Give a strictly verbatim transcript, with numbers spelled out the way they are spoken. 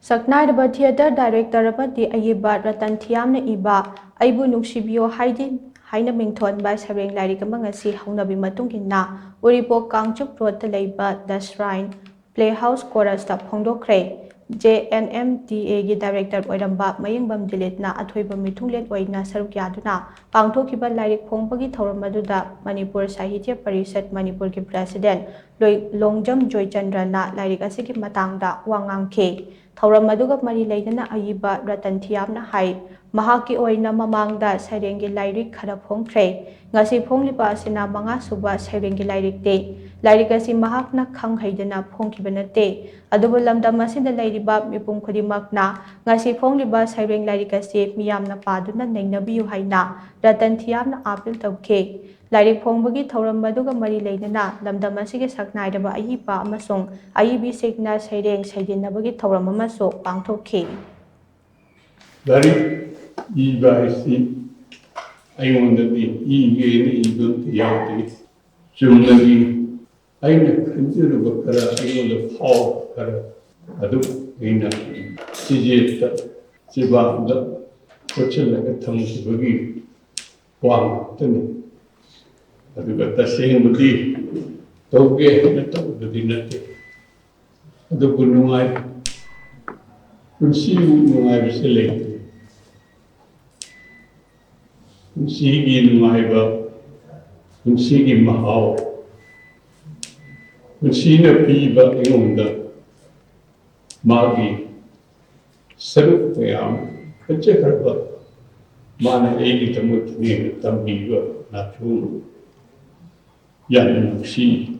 ꯁꯛꯅꯥꯏꯔꯕ theatre director ꯑꯃꯗꯤ ꯑꯏꯕ ꯔꯇꯟ ꯊꯤꯌꯥꯝꯅ ꯏꯕ "ꯑꯩꯕꯨ ꯅꯨꯡꯁꯤꯕꯤꯌꯣ" ꯍꯥꯏꯗꯤ ꯍꯥꯏꯅ ꯃꯤꯡꯊꯣꯟꯕ ꯁꯩꯔꯦꯡ ꯂꯥꯏꯔꯤꯛ ꯑꯃ ꯉꯁꯤ ꯍꯧꯅꯕꯤ ꯃꯇꯨꯡ ꯏꯟꯅ ꯎꯔꯤꯄꯣꯛ ꯀꯥꯡꯆꯨꯞ ꯔꯣꯗꯇ ꯂꯩꯕ ꯗ ꯁ꯭ꯔꯥꯏꯟ ꯄ꯭ꯂꯦ ꯍꯥꯎꯁ ꯀꯣꯔꯁꯇ ꯐꯣꯡꯗꯣꯛꯈ꯭ꯔꯦ꯫ ꯖꯦ ꯑꯦꯟ ꯑꯦꯝ ꯇꯤ ꯑꯦꯒꯤ ꯗꯥꯏꯔꯦꯛꯇꯔ ꯑꯣꯏꯔꯝꯕ ꯃꯌꯦꯡꯕꯝ ꯗꯤꯂꯤꯠꯅ ꯑꯊꯣꯏꯕ ꯃꯤꯊꯨꯡꯂꯦꯟ ꯑꯣꯏꯅ ꯁꯔꯨꯛ ꯌꯥꯗꯨꯅ ꯄꯥꯡꯊꯣꯛꯈꯤꯕ ꯂꯥꯏꯔꯤꯛ ꯐꯣꯡꯕꯒꯤ ꯊꯧꯔꯝ ꯑꯗꯨꯗ ꯃꯅꯤꯄꯨꯔ ꯁꯥꯍꯤꯇ꯭ꯌ ꯄꯔꯤꯁꯠ ꯃꯅꯤꯄꯨꯔꯒꯤ ꯄ꯭ꯔꯦꯁꯤꯗꯦꯟ ꯂꯣꯏ-, ꯂꯣꯡꯖꯝ ꯖꯣꯏꯆꯟꯗ꯭ꯔꯅ ꯂꯥꯏꯔꯤꯛ ꯑꯁꯤꯒꯤ ꯃꯇꯥꯡꯗ ꯋꯥ ꯉꯥꯡꯈꯤ꯫ ꯊꯧꯔꯝ ꯑꯗꯨꯒ ꯃꯔꯤ ꯂꯩꯅꯅ ꯑꯏꯕ ꯔꯇꯟ ꯊꯤꯌꯥꯝꯅ ꯍꯥꯏ, ꯃꯍꯥꯛꯀꯤ ꯑꯣꯏꯅ ꯃꯃꯥꯡꯗ ꯁꯩꯔꯦꯡꯒꯤ ꯂꯥꯏꯔꯤꯛ ꯈꯔ ꯐꯣꯡꯈ꯭ꯔꯦ꯫ ꯉꯁꯤ ꯐꯣꯡꯂꯤꯕ ꯑꯁꯤꯅ ꯃꯉꯥ ꯁꯨꯕ ꯁꯩꯔꯦꯡꯒꯤ ꯂꯥꯏꯔꯤꯛꯇꯤ꯫ ꯂꯥꯏꯔꯤꯛ ꯑꯁꯤ ꯃꯍꯥꯛꯅ ꯈꯪ ꯍꯩꯗꯅ ꯐꯣꯡꯈꯤꯕ ꯅꯠꯇꯦ꯫ ꯑꯗꯨꯕꯨ ꯂꯝꯗꯝ ꯑꯁꯤꯗ ꯂꯩꯔꯤꯕ ꯃꯤꯄꯨꯝ ꯈꯨꯗꯤꯡꯃꯛꯅ ꯉꯁꯤ ꯐꯣꯡꯂꯤꯕ ꯁꯩꯔꯦꯡ ꯂꯥꯏꯔꯤꯛ ꯑꯁꯤ ꯃꯤꯌꯥꯝꯅ ꯄꯥꯗꯨꯅ ꯅꯩꯅꯕꯤꯌꯨ ꯍꯥꯏꯅ ꯔꯇꯟ ꯊꯤꯌꯥꯝꯅ ꯑꯥꯄꯤꯜ ꯇꯧꯈꯤ꯫ ꯂꯥꯏꯔꯤꯛ ꯐꯣꯡꯕꯒꯤ ꯊꯧꯔꯝ ꯑꯗꯨꯒ ꯃꯔꯤ ꯂꯩꯅꯅ ꯂꯝꯗꯝ ꯑꯁꯤꯒꯤ ꯁꯛꯅꯥꯏꯔꯕ ꯑꯏꯕ ꯑꯃꯁꯨꯡ ꯑꯏꯕꯤꯁꯤꯡꯅ ꯁꯩꯔꯦꯡ ꯁꯩꯗꯦꯟꯅꯕꯒꯤ ꯊꯧꯔꯝ ꯑꯃꯁꯨ ꯄꯥꯡꯊꯣꯛꯈꯤ꯫ ꯂꯥꯏꯔꯤꯛ ꯏꯕ ꯍꯥꯏꯁꯤ ꯑꯩꯉꯣꯟꯗꯗꯤ ꯏꯒꯦꯅ ꯏꯕ ꯑꯝꯇ ꯌꯥꯎꯗꯦ꯫ ꯆꯨꯝꯅꯒꯤ ꯑꯩꯅ ꯈꯟꯖꯔꯨꯕ ꯈꯔ, ꯑꯩꯉꯣꯟꯗ ꯐꯥꯎꯕ ꯈꯔ ꯑꯗꯨ ꯑꯩꯅ ꯆꯤꯖꯦꯠꯇ, ꯆꯤꯕꯥꯡꯗ ꯈꯣꯠꯆꯜꯂꯒ ꯊꯝꯈꯤꯕꯒꯤ ꯋꯥ ꯉꯥꯛꯇꯅꯤ꯫ ꯑꯗꯨꯒ ꯇꯁꯦꯡꯕꯗꯤ ꯇꯧꯒꯦ ꯍꯥꯏꯅ ꯇꯧꯕꯗꯤ ꯅꯠꯇꯦ꯫ ꯑꯗꯨꯕꯨ ꯅꯨꯡꯉꯥꯏ, ꯄꯨꯟꯁꯤꯃꯨꯛ ꯅꯨꯡꯉꯥꯏꯕꯁꯦ ꯂꯩꯇꯦ꯫ ꯄꯨꯟꯁꯤꯒꯤ ꯅꯨꯡꯉꯥꯏꯕ, ꯄꯨꯟꯁꯤꯒꯤ ꯃꯍꯥꯎ, ꯄꯨꯟꯁꯤꯅ ꯄꯤꯕ ꯑꯩꯉꯣꯟꯗ ꯃꯥꯒꯤ ꯁꯔꯨꯛ ꯃꯌꯥꯝ ꯐꯖꯈ꯭ꯔꯕ, ꯃꯥꯅ ꯑꯩꯒꯤꯗꯃꯛꯇꯅꯦꯅ ꯇꯝꯕꯤꯕ ꯅꯥꯆꯣꯝ ꯌꯥꯝꯅ ꯅꯨꯡꯁꯤ꯫